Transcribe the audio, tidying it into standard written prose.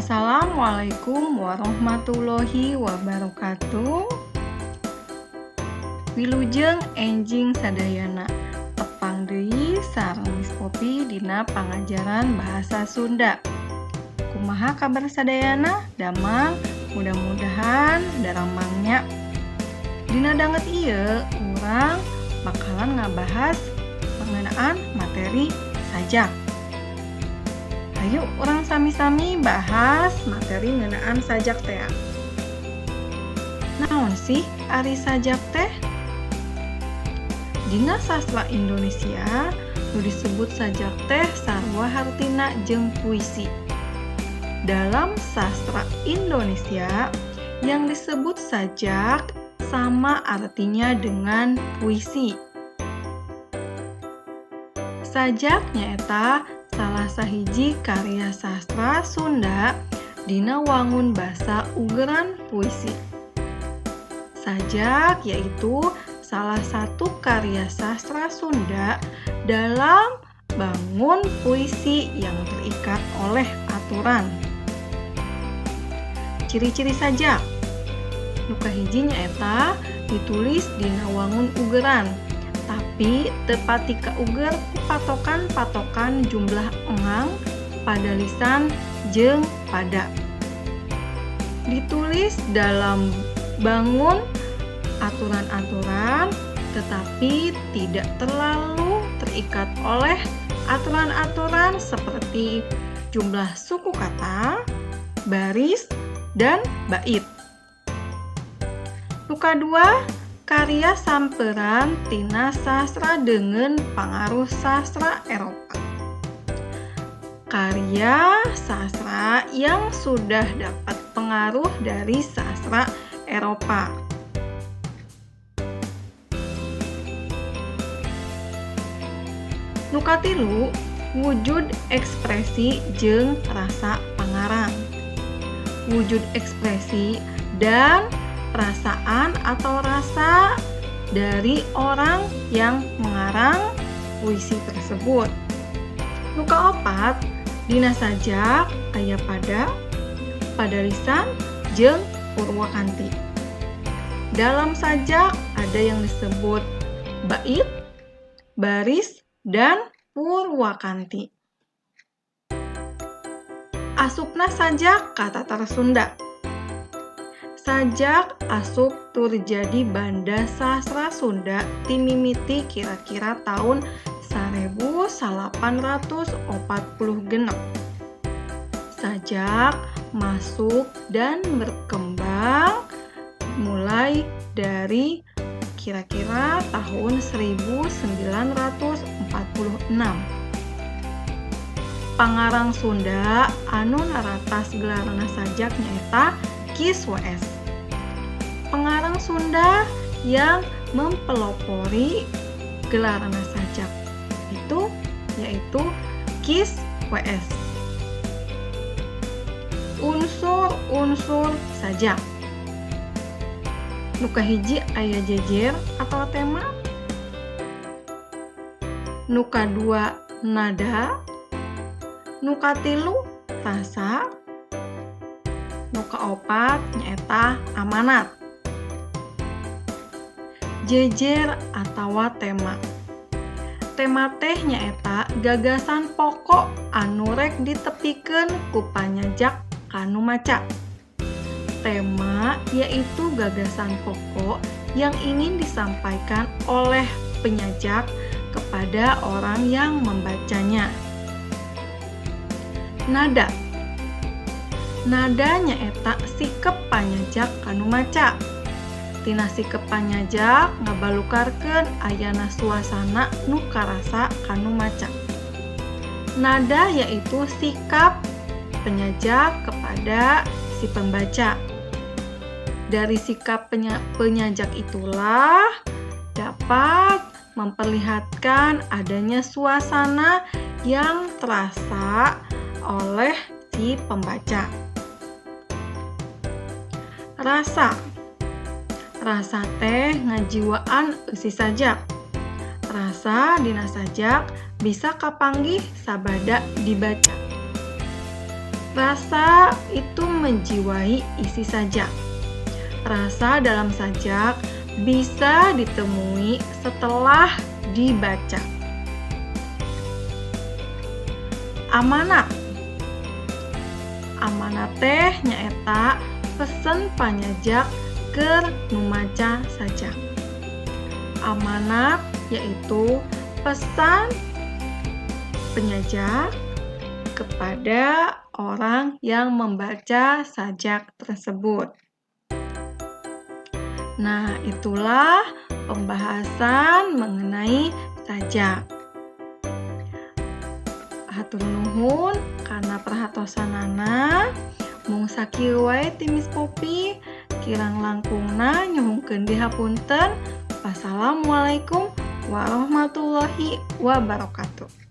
Assalamualaikum warahmatullahi wabarakatuh. Wilujeng enjing sadayana. Tepang deui sareng Miss Popi dina pangajaran bahasa Sunda. Kumaha kabar sadayana? Damang, mudah-mudahan daramangnya. Dina danget ieu urang bakalan ngabahas mengenaan materi sajak. Ayo urang sami-sami bahas materi ngeunaan sajak teh. Naon sih ari sajak teh? Dina sastra Indonesia nu disebut sajak teh sarua hartina jeung puisi. Dalam sastra Indonesia yang disebut sajak sama artinya dengan puisi. Sajak nyaeta salah sahiji karya sastra Sunda dina wangun basa ugeran puisi. Sajak yaitu salah satu karya sastra Sunda dalam bangun puisi yang terikat oleh aturan. Ciri-ciri sajak. Nu kahiji nyaeta ditulis dina wangun ugeran, tapi teu pati kauger ku patokan-patokan jumlah engang pada lisan jeung pada. Ditulis dalam bangun aturan-aturan, tetapi tidak terlalu terikat oleh aturan-aturan seperti jumlah suku kata, baris, dan bait. Nu kadua, karya samperan tina sastra dengan pangaruh sastra Eropa. Karya sastra yang sudah dapat pengaruh dari sastra Eropa. Nu katilu, wujud ekspresi jeung rasa pangarang. Wujud ekspresi dan perasaan atau rasa dari orang yang mengarang puisi tersebut. Nu kaopat, dina sajak aya pada lisan jeung purwakanti. Dalam sajak ada yang disebut bait, baris, dan purwakanti. Asupna sajak ka tatar Sunda. Sajak asup tur jadi banda sastra Sunda ti mimiti kira-kira tahun 1846. Sajak masuk dan berkembang mulai dari kira-kira tahun 1946. Pangarang Sunda anu naratas gelarna sajak nyaeta Kis WS. Pengarang Sunda yang mempelopori gelarna sajak itu yaitu Kis WS. Unsur-unsur sajak. Nu kahiji aya jejer atau tema, nu kadua nada, nu katilu rasa, nu kaopat nyaeta amanat. Jejer atawa tema. Tema teh nyaeta gagasan pokok anu rek ditepikeun ku panyajak kanu maca. Tema yaitu gagasan pokok yang ingin disampaikan oleh penyajak kepada orang yang membacanya. Nada. Nada nyaeta sikep panyajak kanu maca. Tina sikep panyajak ngabalukarkeun ayana suasana nu karasa kanu maca. Nada yaitu sikap penyajak kepada si pembaca. Dari sikap penyajak itulah dapat memperlihatkan adanya suasana yang terasa oleh si pembaca. Rasa. Rasa teh ngajiwaan eusi sajak. Rasa dina sajak bisa kapanggih sabada dibaca. Rasa itu menjiwai isi sajak. Rasa dalam sajak bisa ditemui setelah dibaca. Amanat. Amanat teh nyaeta pesen panyajak keur nu maca sajak. Amanat yaitu pesan penyajak kepada orang yang membaca sajak tersebut. Nah, itulah pembahasan mengenai sajak. Hatur nuhun kana perhatosanana. Mung sakieu wae ti Miss Popi, kirang langkungna nyuhunkeun dihapunten. Wassalamualaikum warahmatullahi wabarakatuh.